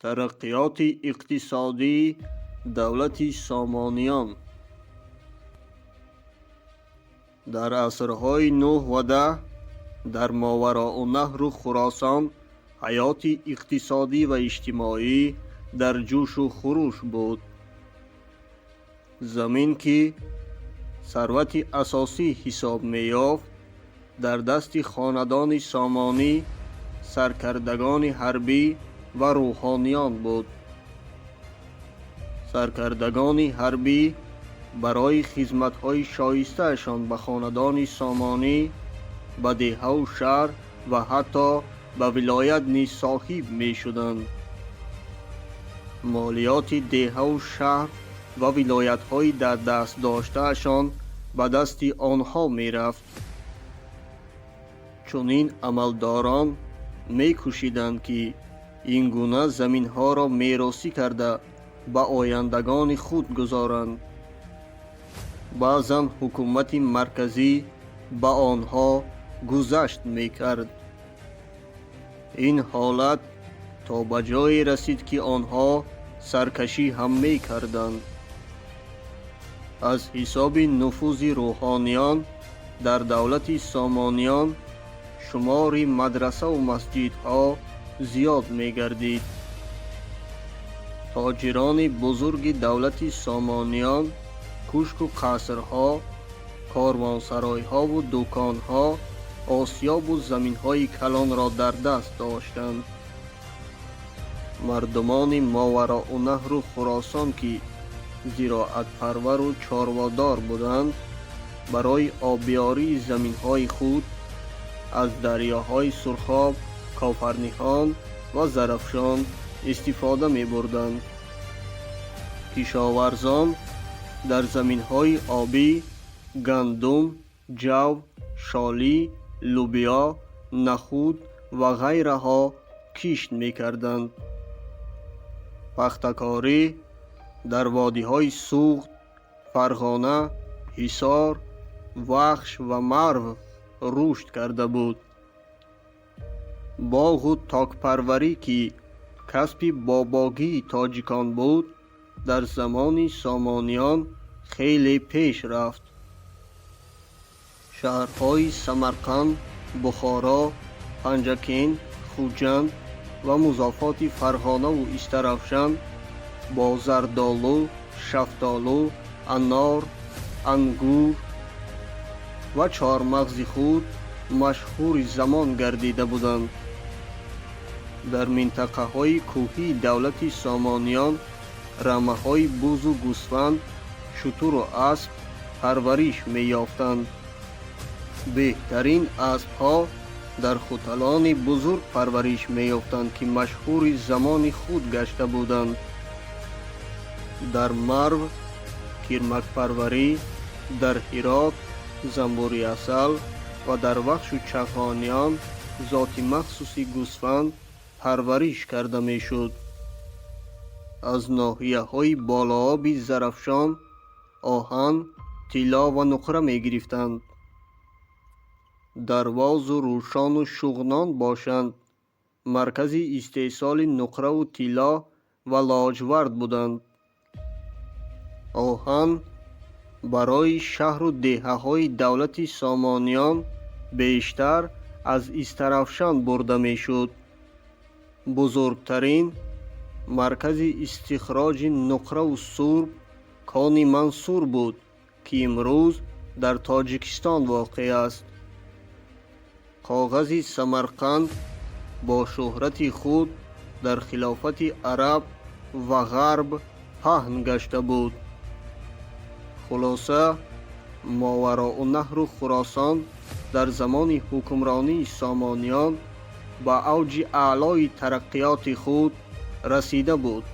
Тараққиёти иқтисодии давлати Сомониён. Дар асрҳои нӯҳ ва даҳ дар Мовароуннаҳру Хуросон ҳаёти иқтисодӣ ва иҷтимоӣ дар ҷӯшу хуруш буд. Замин, ки сарвати асосӣ ҳисоб меёфт, дар дасти хонадони Сомонӣ, саркардагони ҳарбӣ ва рӯҳониён буд. Саркардагони ҳарбӣ барои хизматҳои шоистаашон ба хонадони Сомонӣ, ба деҳаву шаҳр ва ҳатто ба вилоят низ соҳиб мешуданд. Молиёти деҳаву шаҳр ва вилоятҳои дар даст доштаашон ба дасти онҳо мерафт. Чунин амалдорон мекӯшиданд, ки ин гуна заминҳоро меросӣ карда ба ояндагони худ гузоранд. Баъзан ҳукумати марказӣ ба онҳо гузашт мекард. Ин ҳолат то ба ҷое расид, ки онҳо саркашӣ ҳам мекарданд. Аз ҳисоби нуфузи рӯҳониён дар давлати Сомониён шумори мадрасаву масҷидҳо зиёд мегардид. Тоҷирони бузурги давлати Сомониён кӯшку қасрҳо, корвонсаройҳову дуконҳо, осиёбу заминҳои калонро дар даст доштанд. Мардумони Мовароуннаҳру Хуросон, ки зироатпарвару чорводор буданд, барои обиёрии заминҳои худ аз дарёҳои Сурхоб, Кофарниҳон ва Зарафшон истифода мебурданд. Кишоварзон дар заминҳои обӣ гандум, ҷав, шолӣ, лӯбиё, нахӯд ва ғайраҳо кишт мекарданд. Пахтакорӣ дар водиҳои Суғд, Фарғона, Ҳисор, Вахш ва Марв рушд карда буд. Боғу токпарварӣ, ки касби бобогии тоҷикон буд, дар замони Сомониён хеле пеш рафт. Шаҳрҳои Самарқанд, Бухоро, Панҷакент, Хуҷанд ва музофоти Фарғонаву Истаравшан бо зардолу, шафтолу, анор, ангур ва чормағзи худ машҳури замон гардида буданд. Дар минтақаҳои кӯҳии давлати Сомониён рамаҳои бузу гӯсфанд, шутуру асп парвариш меёфтанд. Беҳтарин аспҳо дар Хуталони бузург парвариш меёфтанд, ки машҳури замони худ гашта буданд. Дар Марв кирмакпарварӣ, дар Ҳирот занбури асал ва дар Вахшу Чағониён зоти махсуси гӯсфанд парвариш карда мешуд. Аз ноҳияҳои болооби Зарафшон оҳан, тилло ва нуқра мегирифтанд. Дарвозу Рӯшону Шуғнон бошанд, маркази истеҳсоли нуқраву тилло ва лоҷвард буданд. Оҳан барои шаҳру деҳаҳои давлати Сомониён бештар аз Истаравшан бурда мешуд. Бузургтарин маркази истихроҷи нуқраву сурб кони Мансур буд, ки имрӯз дар Тоҷикистон воқеъ аст. Коғази Самарқанд бо шӯҳрати худ дар хилофати араб ва ғарб паҳн гашта буд. Хулоса, Мовароуннаҳру Хуросон дар замони ҳукмронии Сомониён ба авҷи аълои тараққиёти худ расида буд.